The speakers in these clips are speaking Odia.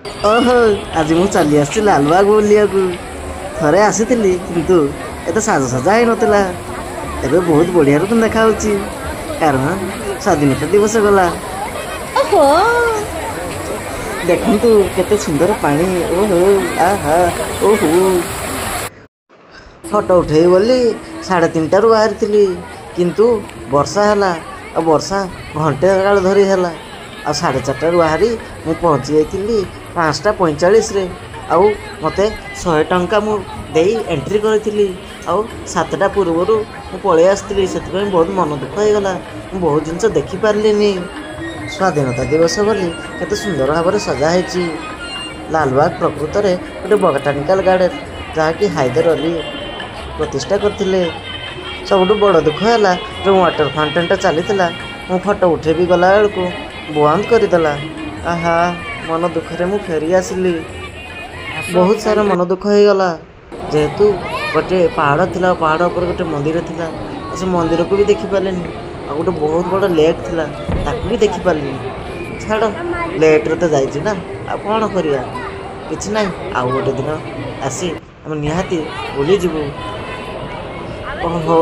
ଓହୋ, ଆଜି ମୁଁ ଚାଲି ଆସିଛି ଲାଲବାଗ ବୁଲିବାକୁ। ଥରେ ଆସିଥିଲି, କିନ୍ତୁ ଏତେ ସାଜସଜା ହେଇନଥିଲା। ଏବେ ବହୁତ ବଢ଼ିଆ ରକମ ଦେଖାଯାଉଛି, କାରଣ ସ୍ୱାଧୀନତା ଦିବସ ଗଲା। ଓହୋ, ଦେଖନ୍ତୁ କେତେ ସୁନ୍ଦର ପାଣି। ଓହୋ, ଆହା, ଓହୋ। ଫଟୋ ଉଠେଇବି ବୋଲି 3:30ରୁ ବାହାରିଥିଲି, କିନ୍ତୁ ବର୍ଷା ହେଲା, ଆଉ ବର୍ଷା ଘଣ୍ଟେ କାଳ ଧରି ହେଲା। ଆଉ 4:30ରୁ ବାହାରି ମୁଁ ପହଞ୍ଚି ଯାଇଥିଲି 5:45ରେ। ଆଉ ମୋତେ 100 ଟଙ୍କା ମୁଁ ଦେଇ ଏଣ୍ଟ୍ରି କରିଥିଲି, ଆଉ 7ଟା ପୂର୍ବରୁ ମୁଁ ପଳେଇ ଆସିଥିଲି। ସେଥିପାଇଁ ବହୁତ ମନ ଦୁଃଖ ହେଇଗଲା, ମୁଁ ବହୁତ ଜିନିଷ ଦେଖିପାରିଲିନି। ସ୍ୱାଧୀନତା ଦିବସ ବୋଲି କେତେ ସୁନ୍ଦର ଭାବରେ ସଜା ହେଇଛି। ଲାଲବାଗ ପ୍ରକୃତରେ ଗୋଟେ ବଟାନିକାଲ ଗାର୍ଡ଼େନ, ଯାହାକି ହାଇଦର ଅଲି ପ୍ରତିଷ୍ଠା କରିଥିଲେ। ସବୁଠୁ ବଡ଼ ଦୁଃଖ ହେଲା, ଯେଉଁ ୱାଟର ଫାଉଣ୍ଟେନଟା ଚାଲିଥିଲା, ମୁଁ ଫଟୋ ଉଠେଇବି ଗଲା ବେଳକୁ ବନ୍ଦ କରିଦେଲା। ଆହା, ମନ ଦୁଃଖରେ ମୁଁ ଫେରି ଆସିଲି। ବହୁତ ସାରା ମନ ଦୁଃଖ ହେଇଗଲା, ଯେହେତୁ ଗୋଟେ ପାହାଡ଼ ଥିଲା, ଆଉ ପାହାଡ଼ ଉପରେ ଗୋଟେ ମନ୍ଦିର ଥିଲା, ଆଉ ସେ ମନ୍ଦିରକୁ ବି ଦେଖିପାରିଲିନି। ଆଉ ଗୋଟେ ବହୁତ ବଡ଼ ଲେକ୍ ଥିଲା, ତାକୁ ବି ଦେଖିପାରିଲିନି। ଛାଡ଼, ଲେଟ୍ରେ ତ ଯାଇଛି ନା, ଆଉ କ'ଣ କରିବା? କିଛି ନାହିଁ, ଆଉ ଗୋଟେ ଦିନ ଆସି ଆମେ ନିହାତି ବୁଲିଯିବୁ। ଓହୋ,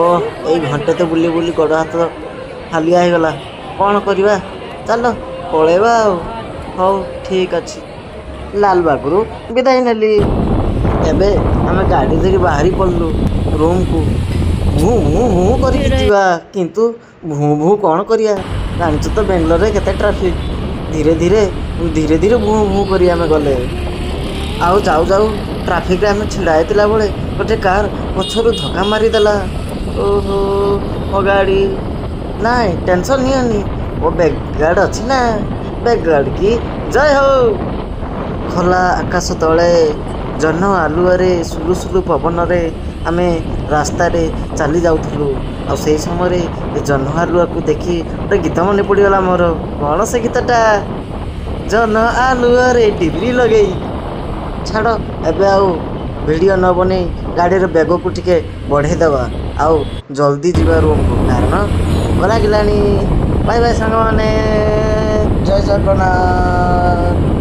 ଏଇ ଘଣ୍ଟେ ତ ବୁଲି ବୁଲି ଗୋଡ଼ ହାତ ହାଲିଆ ହେଇଗଲା। କ'ଣ କରିବା? ଚାଲ ପଳେଇବା ଆଉ। ହଉ, ଠିକ୍ ଅଛି। ଲାଲବାଗରୁ ବିଦାୟ ନେଲି। ଏବେ ଆମେ ଗାଡ଼ି ଧରି ବାହାରି ପଡ଼ିଲୁ ରୁମ୍କୁ। ଭୁଁ ଭୁଁ ଭୁଁ କରିକି ଯିବା, କିନ୍ତୁ ଭୁଁ ଭୁଁ କ'ଣ କରିବା? ଜାଣିଛୁ ତ ବେଙ୍ଗଲୋରରେ କେତେ ଟ୍ରାଫିକ୍। ଧୀରେ ଧୀରେ ଧୀରେ ଧୀରେ ଭୁଁ ଭୁଁ କରି ଆମେ ଗଲେ। ଆଉ ଯାଉ ଯାଉ ଟ୍ରାଫିକରେ ଆମେ ଛିଡ଼ା ହେଇଥିଲା ବେଳେ ଗୋଟେ କାର୍ ପଛରୁ ଧକ୍କା ମାରିଦେଲା। ଓହୋ, ମୋ ଗାଡ଼ି! ନାଇଁ, ଟେନସନ୍ ନିଅନି, ମୋ ବ୍ୟାକ୍ ଗାର୍ଡ଼ ଅଛି ନା। ବ୍ୟାକ୍ ଗାର୍ଡ଼ କି ଜୟ ହଉ। ଖୋଲା ଆକାଶ ତଳେ, ଜହ୍ନ ଆଲୁଅରେ, ସୁଲୁସୁଲୁ ପବନରେ ଆମେ ରାସ୍ତାରେ ଚାଲି ଯାଉଥିଲୁ। ଆଉ ସେଇ ସମୟରେ ଏ ଜହ୍ନ ଆଲୁଆକୁ ଦେଖି ଗୋଟେ ଗୀତ ମନେ ପଡ଼ିଗଲା ମୋର। କ'ଣ ସେ ଗୀତଟା? ଜହ୍ନ ଆଲୁଅରେ ଡିବିରି ଲଗେଇ। ଛାଡ଼, ଏବେ ଆଉ ଭିଡ଼ିଓ ନ ବନେଇ ଗାଡ଼ିର ବେଗକୁ ଟିକେ ବଢ଼େଇ ଦେବା ଆଉ ଜଲ୍ଦି ଯିବା ରୁମ୍କୁ, କାରଣ ଭୋକ ଲାଗିଲାଣି। ବାଏ ବାଏ ସାଙ୍ଗମାନେ, ଜୟ ଜଗନ୍ନାଥ।